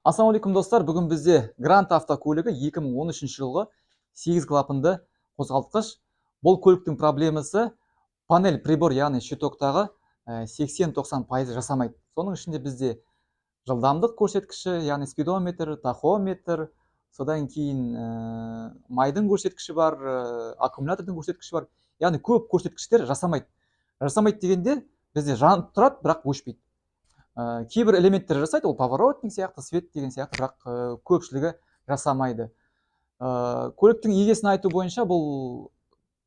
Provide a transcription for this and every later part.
Ассалаумағалейкум, достар! Бүгін бізде Гранта автокөлігі, 2013 жылғы, 8 клапанды қозғалтқыш. Бұл көліктің проблемасы: панель прибор, яғни щитоктағы 80-90% жасамайды. Соның ішінде бізде жылдамдық көрсеткіші, яғни спидометр, тахометр, содан кейін майдың көрсеткіші бар, аккумулятордың көрсеткіші бар, яғни көп көрсеткіштер жасамайды. Жасамайды дегенде, бізде жанып тұрады, бірақ өшпейді. Кейбір элементтер жасайды, ол поворотник сияқты, свет деген сияқты, бірақ көпшілігі жасамайды. Көліктің егесінің айтуы бойынша, бұл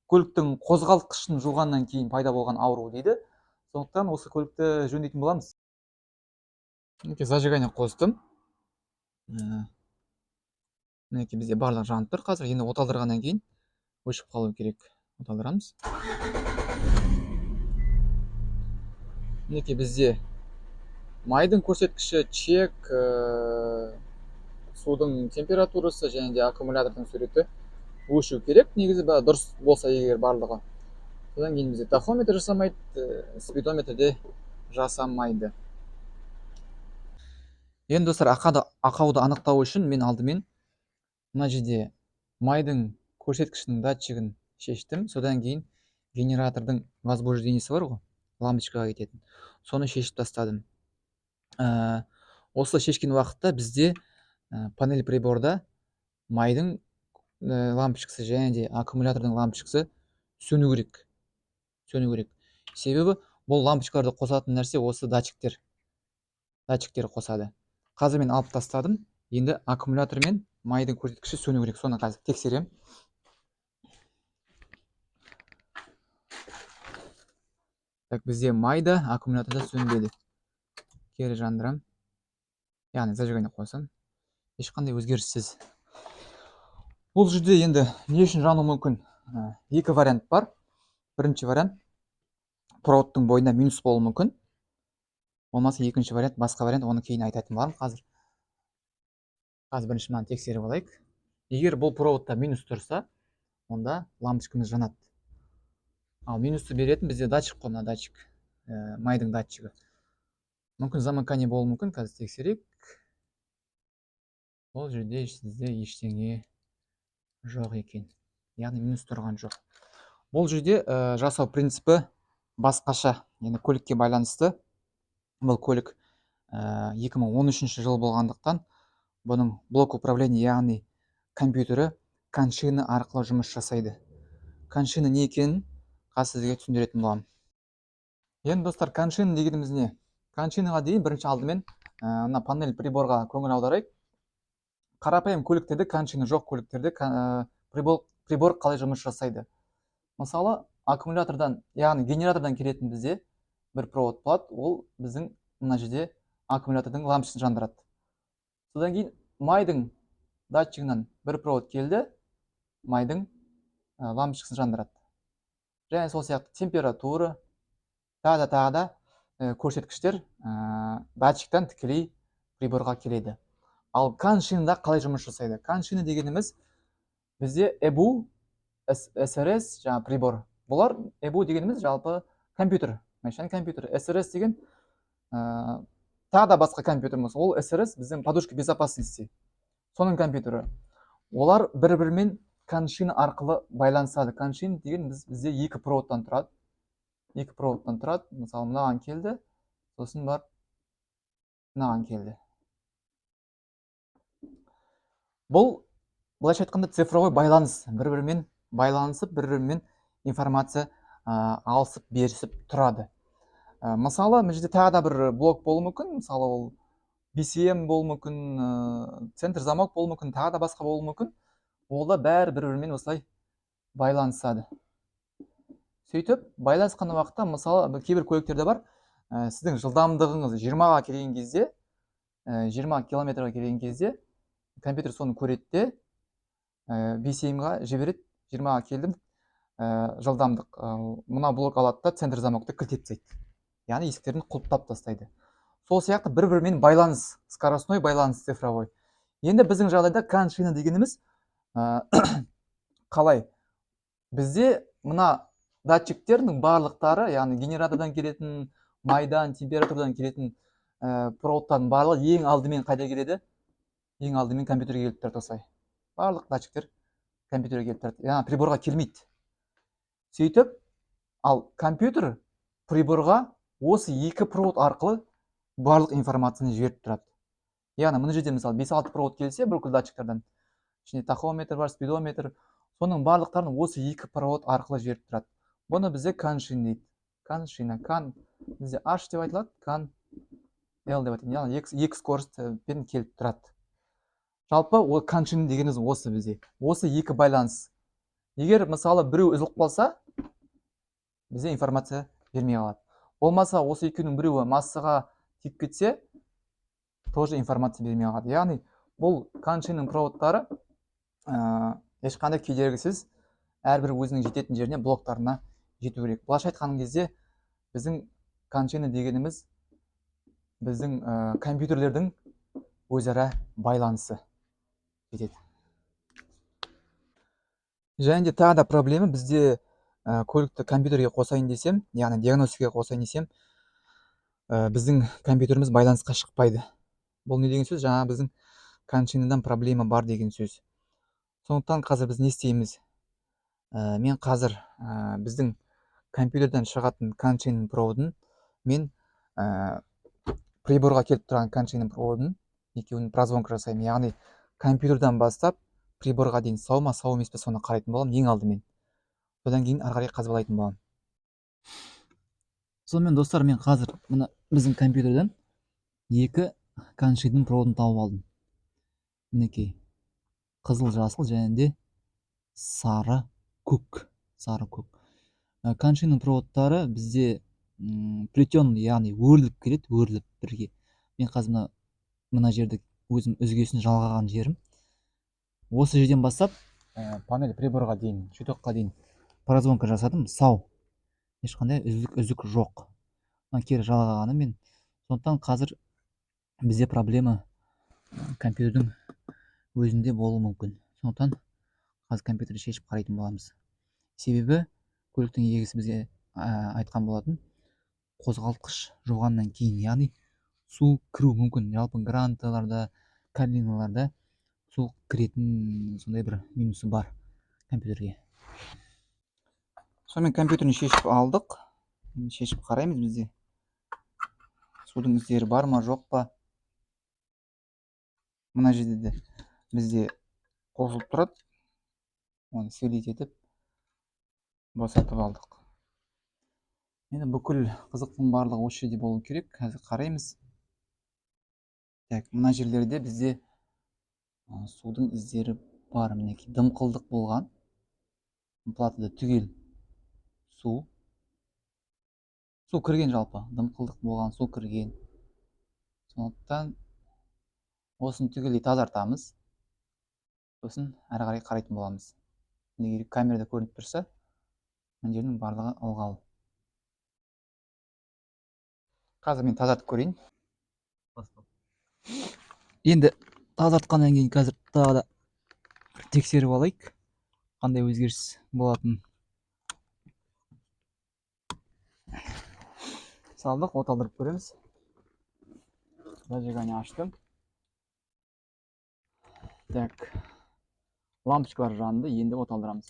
көліктің қозғалтқышын жуғаннан кейін пайда болған ауру дейді. Сондықтан осы көлікті жөндейтін боламыз. Мінекей, зажигание қостым. Мінекей, бізде барлығы жанып тұр қазір. Енді оталдырғаннан кейін өшіп қалу керек. Оталдырамыз. Мінекей, бізде майдың көрсеткіші, чек, судың температурасы және де аккумулятордың суреті өшу керек негізі, бәрі дұрыс болса егер барлығы. Содан кейін бізде тахометр жасамайды, спидометр де жасамайды. Енді, достар, ақауды анықтау үшін мен алдымен мына жерде майдың көрсеткішінің датчигін шештім. Содан кейін генератордың возбуждениесі бар ғой, лампочкаға кететін, соны шешіп тастадым. Осы шешкен уақытта бізде панель приборда майдың лампочкасы және де аккумулятордың лампочкасы сөну керек. Сөну керек, себебі бұл лампочкаларды қосатын нәрсе осы датчиктер. Датчиктер қосады. Қазір мен алып тастадым. Енді аккумулятор мен майдың көрсеткіші сөну керек, соны қазір тексеремін. Так, бізде май да, аккумулятор да сөнбеді. Кері жандырамын, яғни зажигание қосамын. Ешқандай өзгеріссіз. Бұл жерде енді не үшін жануы мүмкін? Екі вариант бар. Бірінші вариант: проводтың бойында минус болуы мүмкін. Болмаса екінші вариант, басқа вариант, оны кейін айтатын боламын. Қазір бірінші мынаны тексеріп алайық. Егер бұл проводта минус тұрса, онда лампочкамыз жанады. Ал минусты беретін бізде датчик қой, мына датчик, майдың датчигі. Мүмкін, замыкание болуы мүмкін, қазір тексерейік. Бұл жерде сізде ештеңе жоқ екен, яғни минус тұрған жоқ. Бұл жерде жасау принципі басқаша, енді көлікке байланысты. Бұл көлік 2013 жыл болғандықтан, бұның блок управления, яғни компьютері CAN-шина арқылы жұмыс жасайды. CAN-шина не екенін қазір сізге түсіндіретін боламын. Енді, достар, CAN-шина дегеніміз не? CAN-шинаға дейін бірінші алдымен мына панель приборға көңіл аударайық. Қарапайым көліктерде, CAN-шина жоқ көліктерде прибор қалай жұмыс жасайды? Мысалы, аккумулятордан, яғни генератордан келетін бізде бір провод болады, ол біздің мына жерде аккумулятордың лампочкасын жандырады. Содан кейін майдың датчигінен бір провод келді, майдың лампочкасын жандырады. Және сол сияқты температура, тағы да, тағы да көрсеткіштер датчиктен тікелей приборға келеді. Ал CAN-шинада қалай жұмыс жасайды? CAN-шина дегеніміз бізде ЭБУ, СРС, жаңа прибор. Бұлар, ЭБУ дегеніміз жалпы компьютер, машина компьютер. СРС деген тағы да басқа компьютеріміз. Ол СРС біздің подушка безопасности, соның компьютері. Олар бір бірімен CAN-шина арқылы байланысады. CAN-шина деген бізде екі проводтан тұрады. Екі проводтан тұрады. Мысалы, мынаған келді, сосын барып мынаған келді. Бұл былайша айтқанда цифровой байланыс, бір бірімен байланысып, бір бірімен информация алысып берісіп тұрады. Мысалы, мына жерде тағы да бір блок болуы мүмкін. Мысалы, ол BCM болуы мүмкін, центр замок болуы мүмкін, тағы да басқа болуы мүмкін. Ол да бәрі бір бірімен осылай байланысады. Сөйтіп байланысқан уақытта, мысалы, кейбір көліктерде бар, сіздің жылдамдығыңыз 20-ға келген кезде, 20 километрға келген кезде компьютер соны көреді де, BCM-ға жібереді: 20-ға келдім, жылдамдық. Мына блок алады да, центр замокты кілттеп тастайды, яғни есіктерін құлыптап тастайды. Сол сияқты бір бірімен байланыс, скоростной байланыс, цифровой. Енді біздің жағдайда CAN-шина дегеніміз қалай? Бізде мына датчиктердің барлықтары, яғни генератордан келетін, майдан, температурадан келетін проводтардың барлығы ең алдымен қайда келеді? Ең алдымен компьютерге келіп тұрады осылай. Барлық датчиктер компьютерге келіп тұрады. Яғни приборға келмейді. Сөйтіп, ал компьютер приборға осы екі провод арқылы барлық информацияны жіберіп тұрады. Яғни мына жерде мысалы 5-6 провод келсе, бүкіл датчиктерден, ішінде тахометр бар, спидометр, соның барлықтарын осы екі провод арқылы жіберіп тұрады. Бұны бізде CAN шин дейді. CAN шина, CAN бізде H деп айтылады, CAN L деп айтылады. Яғни екі скоростьпен келіп тұрады. Жалпы ол CAN шин дегеніміз осы бізде. Осы екі байланыс. Егер мысалы біреу үзіліп қалса, бізде информация бермей қалады. Болмаса осы екеуінің біреуі массаға тиіп кетсе, тоже информация бермей қалады. Яғни бұл CAN шиннің проводтары, ешқандай кедергісіз әрбір өзінің жететін жеріне, блоктарына жету керек. Былайша айтқан кезде біздің CAN шина дегеніміз біздің компьютерлердің өзара байланысы жетеді. Және де тағы да проблема бізде, көлікті компьютерге қосайын десем, яғни диагностикаға қосайын десем, біздің компьютеріміз байланысқа шықпайды. Бұл не деген сөз? Жаңа біздің CAN шинадан проблема бар деген сөз. Сондықтан қазір біз не істейміз? Мен қазір, біздің компьютерден шығатын CAN шинаның проводын мен, приборға келіп тұрған CAN шинаның проводын екеуін прозвонка жасаймын. Яғни компьютерден бастап приборға дейін сау ма, сау емес пе, соны қарайтын боламын ең алдымен. Содан кейін ары қарай қазбалайтын боламын. Сонымен достар, мен қазір мына біздің компьютерден екі CAN шинаның проводын тауып алдым. Мінекей қызыл, жасыл және де сары, көк. Сары, көк. CAN шинаның проводтары бізде, плетеный, яғни өріліп келеді, өріліп бірге. Мен қазір мына жерді өзім үзгесін жалғаған жерім. Осы жерден бастап, панель приборға дейін, щитокқа дейін прозвонка жасадым, сау. Ешқандай үзік жоқ. Мына кері жалғағаны мен. Сондықтан қазір бізде проблема компьютердің өзінде болуы мүмкін. Сондықтан қазір компьютерді шешіп қарайтын боламыз. Себебі көліктің егесі бізге, айтқан болатын, қозғалтқыш жуғаннан кейін, яғни су кіру мүмкін. Жалпы гранталарда, калиналарда су кіретін сондай бір минусы бар компьютерге. Сонымен компьютерін шешіп алдық. Енді шешіп қараймыз, бізде судың іздері бар ма, жоқ па. Мына жерде де бізде қосылып тұрады. Оны сверлить етіп босатып алдық. Енді бүкіл қызықтың барлығы осы жерде болу керек. Қазір қараймыз. Так, мына жерлерде бізде, судың іздері бар. Мінекей дымқылдық болған. Платада түгел су. Су кірген жалпы. Дымқылдық болған, су кірген. Сондықтан осыны түгелдей тазартамыз. Сосын әрі қарай қарайтын боламыз. Егер камерада көрініп тұрса, мына жердің барлығы ылғал. Қазір мен тазартып көрейін. Енді тазартқаннан кейін қазір тағы да тексеріп алайық, қандай өзгеріс болатынын. Салдық, от алдырып көреміз. Зажигание аштым. Так. Лампочкалар жанды, енді от алдырамыз.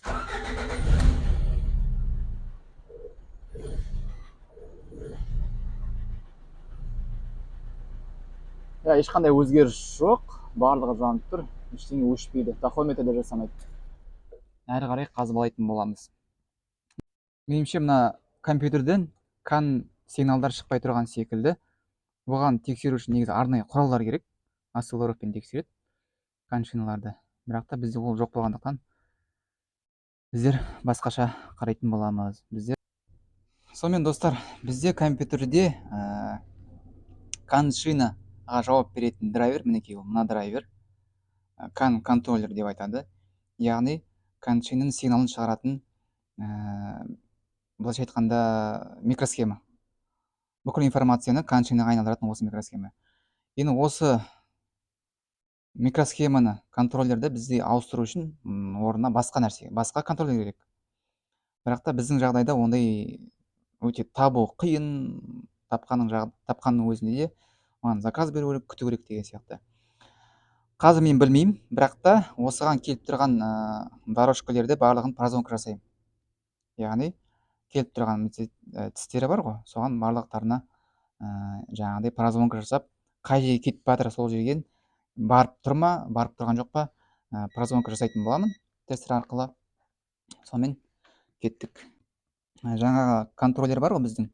Ja, ешқандай өзгеріс жоқ, барлығы жанып тұр, ештеңе өшпейді, тахометр де жасамайды. Әрі қарай қазбалайтын боламыз. Меніңше мына компьютерден CAN сигналдар шықпай тұрған секілді. Бұған тексеру үшін негізі арнайы құралдар керек. Осциллографпен тексереді CAN шиналарды. Бірақ та бізде ол жоқ болғандықтан біздер басқаша қарайтын боламыз. Біздер сонымен достар, бізде компьютерде, CAN шинаға жауап беретін драйвер, мінекей ол мына драйвер, CAN контроллер деп айтады. Яғни CAN шинаның сигналын шығаратын, былайша айтқанда микросхема. Бүкіл информацияны CAN шинаға айналдыратын осы микросхема. Енді осы микросхеманы, контроллерді бізде ауыстыру үшін, орнына басқа нәрсе, басқа контроллер керек. Бірақ та біздің жағдайда ондай өте табу қиын, тапқанның өзінде де оған заказ беру керек, күту керек деген сияқты. Қазір мен білмеймін, бірақ та осыған келіп тұрған дорожкалерді барлығын прозвонка жасаймын. Яғни келіп тұрған тістері бар ғой, соған барлықтарына жаңағыдай прозвонка жасап, қай жерге кетіп жатыр, сол жерге барып тұр ма, барып тұрған жоқ па, прозвонка жасайтын боламын тестер арқылы. Сонымен кеттік. Жаңағы контроллер бар ғой біздің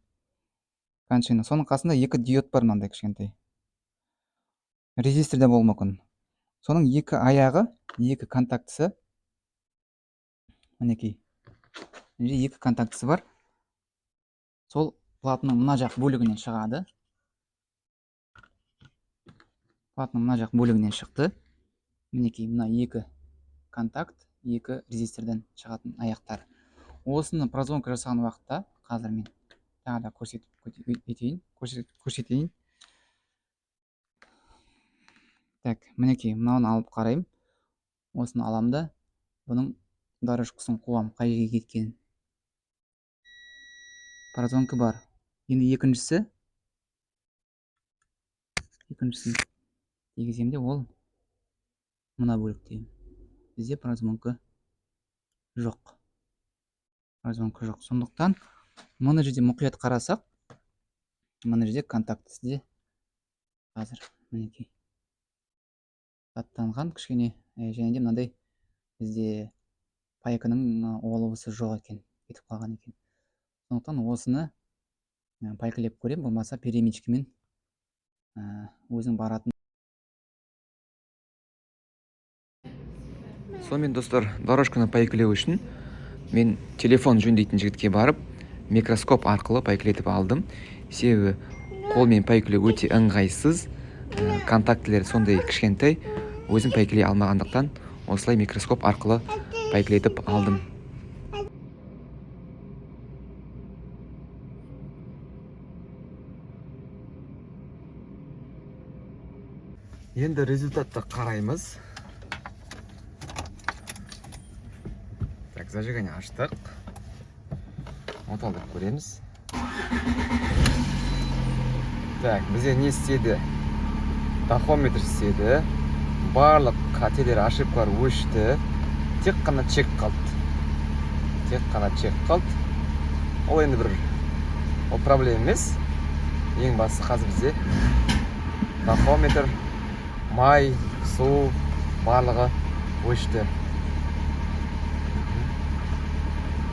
коншина, соның қасында екі диод бар, мынандай кішкентай. Резистор да болуы мүмкін. Соның екі аяғы, екі контактісі, мінекей, мына жерде екі контактісі бар. Сол платаның мына жақ бөлігінен шығады. Платаның мына жақ бөлігінен шықты. Мінекей, мына екі контакт, екі резистордан шығатын аяқтар. Осыны прозвонка жасаған уақытта, қазір мен тағы да көрсетіп етейін, көрсетейін. Так, мінекей, мынауны алып қараймын. Осыны аламын да, бұның дорожкасын қуамын, қай жерге кеткенін. Прозвонка бар. Енді екіншісін тигіземін де, ол мына бөлікте. Бізде прозвонка жоқ. Прозвонка жоқ. Сондықтан мына жерде мұқият қарасақ, мына жерде контактісі де қазір мінекей заттанған кішкене, және де мынандай бізде пайканың оловысы жоқ екен, кетіп қалған екен. Сондықтан осыны пайкалеп көремін, болмаса перемычкамен, өзің баратын. Сонымен, достар, дорожканы пайкалеу үшін мен телефон жөндейтін жігітке барып, микроскоп арқылы пайкалетіп алдым. Себебі қолмен пайкалеу өте ыңғайсыз. Контактілер сондай кішкентай, өзім пайкалей алмағандықтан осылай микроскоп арқылы пайкалетіп алдым. Енді результатты қараймыз. Так, зажигание аштық. От алдырып көреміз. Так, бізде не істеді? Тахометр істеді. Барлық қателер, ошибкалар өшті. Тек қана чек қалды. Тек қана чек қалды. Ол енді бір, ол проблема емес. Ең бастысы қазір бізде тахометр, май, су барлығы өшті.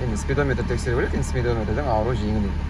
Енді спидометр тексеру керек. Енді спидометрдің ауруы жеңіл енді.